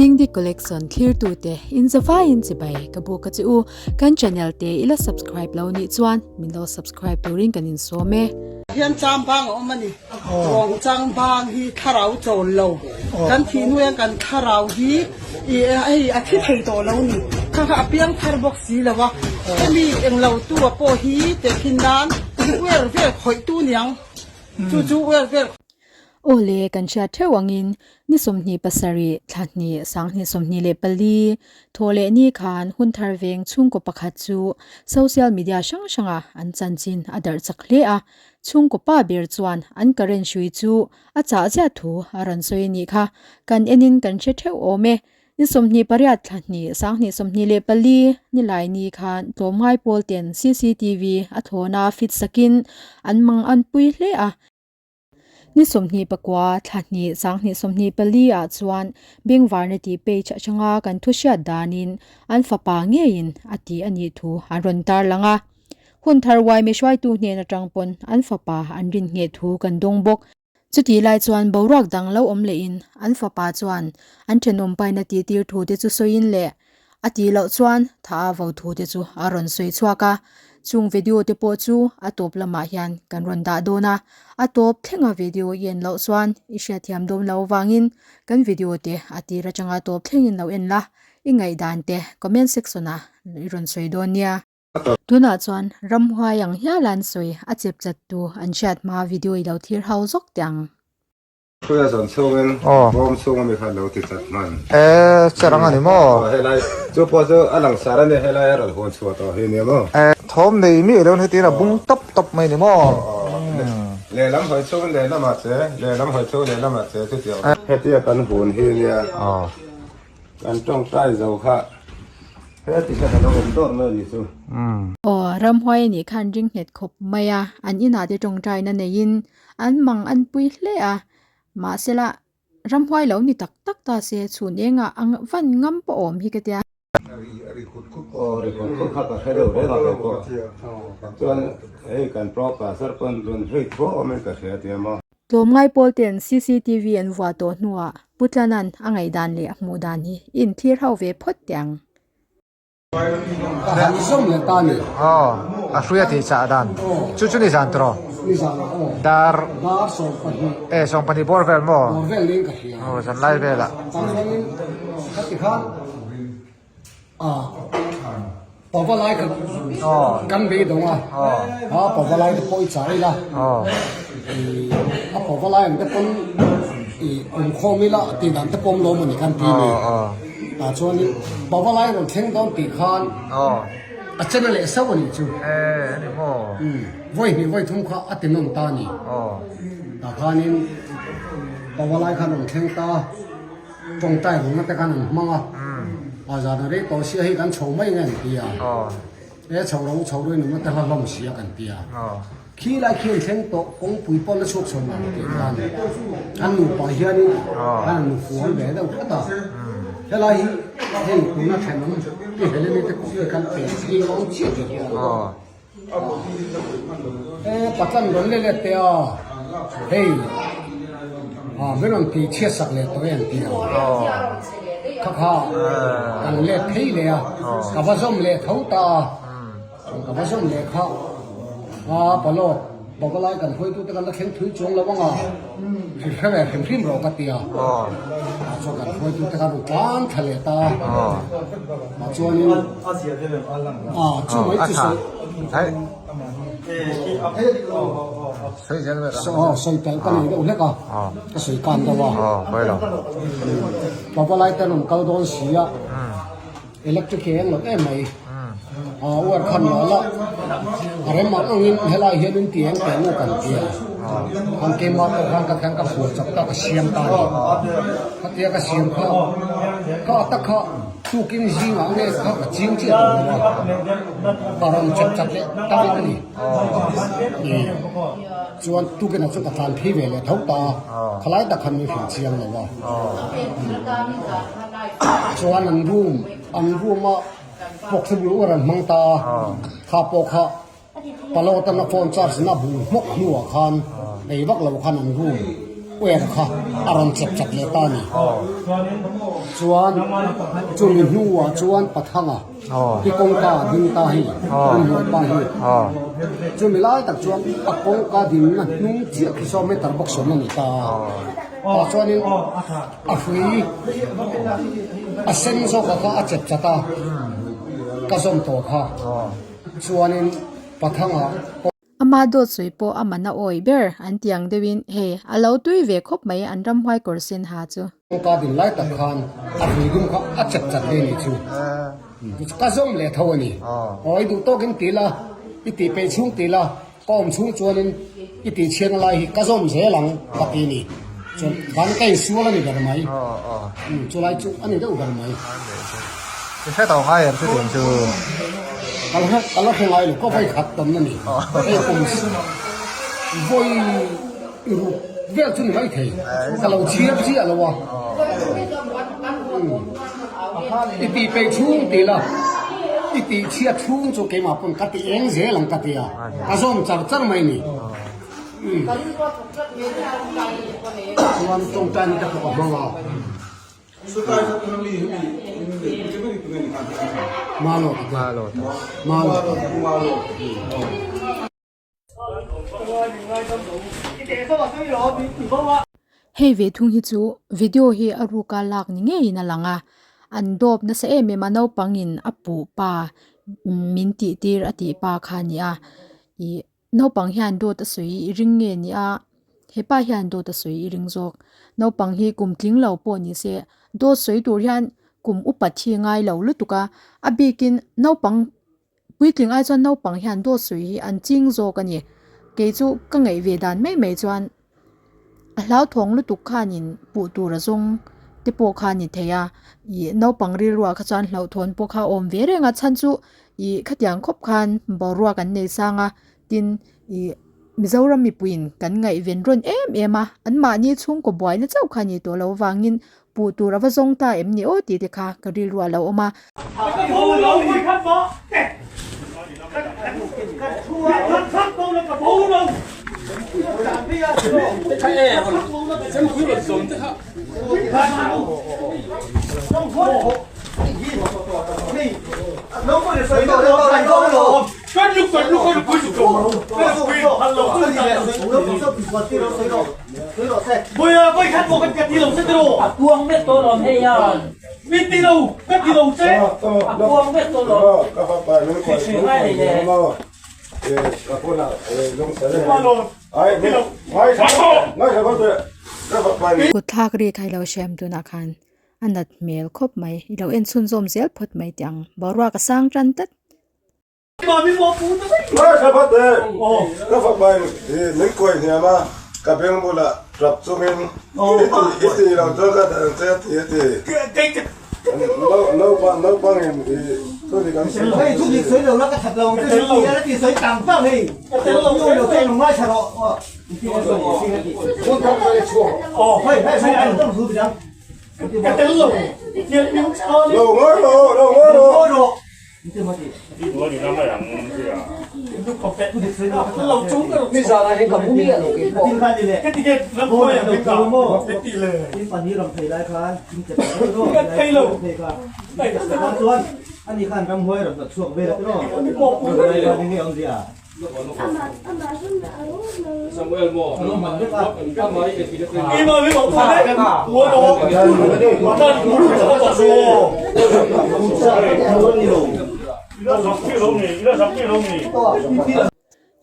Dingdi Collection thlirtute in zavaiin chibai ka buk a che u. Kan channel te i la subscribe lo nih chuan min lo subscribe turin kan insawm e. Hian chang bang a awm a ni. Ruang chang bang hi thlarau chawl lo. Kan thih hnu hian kan thlarau hi i hei a thi thei tawh lo ni. Kha kha a piang thar bawk si lo a. Hemi englo tu a pawh hi tehkhin nan uer vel khawih tu niang. Chu chu uer vel. Aw le, kan hriat theuh angin ni 27, thla hnih, 2024, thawh leh ni khan Hunthar veng chhungkaw pakhat chu social media hrang hranga an chanchin a darh chak hle a. Chhungkaw pa ber chuan an current hrui chu a chah ziah thu a rawn sawi a nih kha. Kan enin kan hre theuh awm e. Ni 28 thla hnih, 2024, nilai ni khan tlawmngai pawl ten cctv a thlawna fit sakin an mang an pui hle a. Ni 29 thla hnih 2024 ah chuan Bengvarna tih page atanga kan thu hriat danin an fapa ngeiin a ti a nih thu an rawn tarlang a. Hun thar uaimi hruaitu hnen atang pawn an fapa an rin ngheh thu kan dawng bawk. Chutih lai chuan boruak dang lo awm lehin an fapa chuan an thenawm paina tih tir thu te chu sawiin leh A tih loh chuan tha a vo thu te chu a rawn sawi chhuak a, chung video te pawh chu a tawp lamah hian kan rawn dah dawn a, a tawp thlenga video i en loh chuan i hriatthiam dawn lo avangin kan video te a tir atanga tawp thlengin lo en la, i ngaihdan te comment section ah i rawn sawi dawn nia. Tunah chuan ramhuai ang hial an sawi a chep chat tu an hriat hma video i lo thlir ho zawk teh ang. Hruia zawn chhungin bawm chhung ami kha lo ti chat hman. E, cherang a ni maw? Aw, helai chu pawh chu a langsar a ni, helai a rawn huan chhuah tawh hi nia maw? E, thawm nei miah lo hetiang a bung tawp tawp mai ni maw? Lehlam hawi chhungin lehlam ah che, lehlam hawi chhung lehlam ah che chutiang. Hetia kan hun hi nia, kan tawngtai zo kha heti kha ka lo awm dawr mai a ni chu. Aw, ramhuai a nih khan ring nghet khawp mai a, an inah te tawngtaina neiin An mang an pui hle a, mahsela ramhuai lo ni tak tak ta se chhun engah ang van ngam pawh awm hi ka tia. Tlawmngai pawl ten cctv an vuah tawh hnuah Pu Tlana'n a ngaihdan leh a hmuh dan hi i inthlir ho ve phawt teh ang. Ka han zawm leh ta ni. Aw, a hrui a tih chah dan. Chu chu ni zan tawh. Ni zan ah aw. Dar. Dar 12. E, 12 bawr vel maw? Bawr vel niin ka hria. Aw, zan lai vel ah. Tah chuanin ka ti khan a pava lai kha kan beidawng a. A pava lai te pawh i chah ila. A pava lai ang te pawn i awmkhawm ila tih dan te pawm lo maw ni kan ti ni. Tah chuanin Pavalai rawn thleng dawn tih khan a chena leh sauh a nih chu. Vawi hnih vawi thum kha a ti nawm ta a ni. Tah khanin Pavalai khan rawn thleng ta, tawngtai rungna te khan an hmang a, a zan a rei tawh sia hei kan chho mai nge an ti a. He chho ro chho rui nunna te hla hlawm sia kan ti a. Khi lai khi an thleng tawh kawngpui pawn a chhuak chho lo tih khan an nupa hianin an han nufual ve deuh hret a. Helai hi hei tuna thenawm pi Heleni te kawp te khan pe phei dawn chiah tih hian e patlan rawn let let teh a hei a min rawn tih chhiat sak leh tawh e an ti a. Kha kha kan let phei leh a ka va zawm leh tho ta a. Ka va zawm leh kha a palawt Bavalai kan hruaitute kan la thleng thui chuang lo ang a, hri hre ve hrim hrim rawh ka ti a, tah chuan kan hruaitute khan rawn tlan thla leh ta a, mah chuanin a chu mai chu sawi sawi tel ka nei deuh hlek a, ka sawi kan deuh a, Bavalai te an rawn kal dawn si a. Electric hi eng lo em mai. A uar khan la la a rem ang angin helai hianin ti eng teh nu kan ti a. Khan keimah pawh khan ka khan ka fuh chak ta ka siam ta a ni. Khatia ka siam kha kha a tak kha tukin zingah nge kha ka ching chiah tawh lo a. Ka rawn chep chat leh ta vek a ni. Chuan tukin ah chuan ka tlan phei ve leh tho ta a. Khalai tak khan min hrilh chiang lo a. Chuan an room an room a box bul uar an hmang ta a, kha pawh kha Palawt an a phone charge na a bul hmawk hnuah khan ei vak lo khan an room. Wire kha a rawn chep chat leh ta a ni. Chuan chumi hnuah chuan Pathanga hi kawngka a ding ta hei, ramhnuai pa hi. Chumi lai tak chuan a kawngka dinna hnung chiah khi saw meter box awm a ni ta a. Tah chuanin a hrui a sen zawka kha a chep chat a, ka zawm tawh kha. Chuanin Pathanga. Ama dawt sawi pawh a man a awi ber an ti ang deuhin hei a lo tui ve khawp mai an ramhuai kawr sen ha chu. Kawngka din lai tak khan a hrui dum kha a chep chat ve ni chu ka zawm leh tho a ni. Aw i duh tawkin ti la, i tih peih chhung ti la, ka awm chhung chuanin i tih chhiatna lai hi ka zawm zel ang ka ti ni. Chuan ban ka insual a ni ber mai. Chulai chu a ni deuh ber mai. I hre tawh ngai em chutiang chu? Ka la hre ka la hre ngai lo, ka vawi khat tamna ni. Hei kum vawi ruk vel chu ni mai thei. Ka lo chhiar chiah lo a. I tih peih chhung tih la, i tih chhiat chhung chu keimah pawn ka ti eng zel ang ka ti a, ka zawm char char mai ni. Chuan tawngtaina te pawh ka hmang a. Hei ve thung hi chu video hi a ruka lak ni ngeiin a lang a, an dawp nasa em em a naupangin a puh pa min tih tir a tih pa kha a ni a ih Naupang hian dawt a sawi i ring nge ni a, hepa hian dawt a sawi i ring zawk. Naupang hi kum tling lo pawh ni se, dawt sawi tur hian kum upat hi ngai lo lutuk a, a bikin naupang puitling ai chuan naupang hian dawt sawi hi an ching zawk a ni. Kei chu ka ngaih ve dan mai mai chuan A hlauthawng lutuk khanin puh tur a zawng te pawh kha a ni thei a, ih naupang rilruah kha chuan hlauhthawn pawh kha a awm ve reng a chhan chu ih khatiang khawp khan boruak an nei sang a tin ih Mizoram mipuiin kan ngaihven rawn em em a anmahni chhungkaw buaina chauh kha a ni tawh lo avangin puh tur a va zawng ta em ni aw tih te kha ka rilruah a lo awm a. Kutthlak ri kha i lo hriam tunah khan a nat hmel khawp mai i lo en chhunzawm zel phawt mai tih ang boruak a sang tan tlat.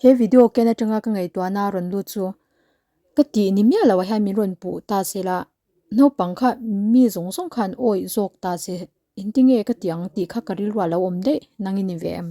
He video ken atanga ka ngaihtuahna a rawn lut chu ka tih ni miah loh ah hian min rawn puh ta se la naupang kha mi zawng zawng khan awih zawk ta se. Engtinge ka ti ang tih kha ka rilru a lo awm daih nang i ni ve em?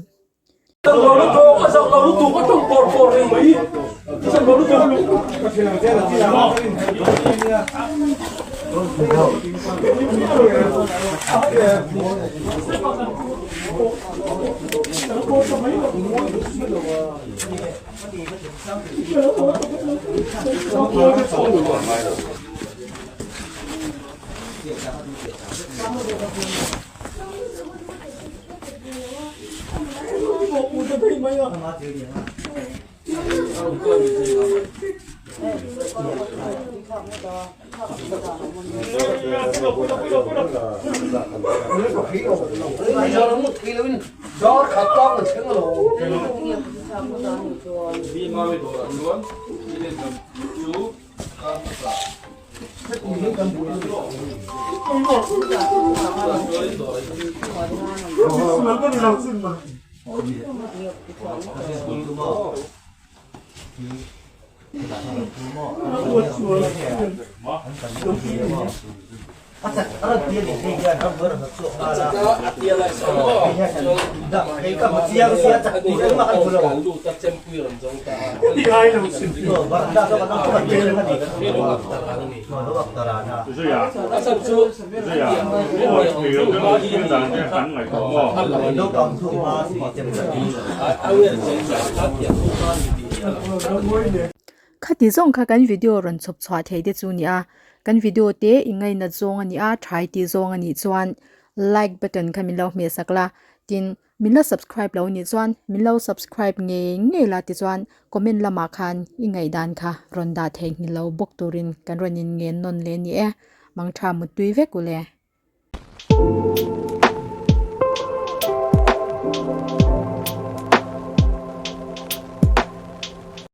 Khati zawng kha kan video rawn chhawp chhuah thei te chu nia, kan video te i ngainat zawng a nih a, thai tih zawng a nih chuan like button kha min lo hmeh sak la, tin Min la subscribe lo nih chuan min lo subscribe ngei ngei la tichuan comment lamah khan i ngaihdan kha rawn dah theihnghilh lo bawk turin kan rawn in ngen nawn leh a ni e. Mangtha muttui vek u le.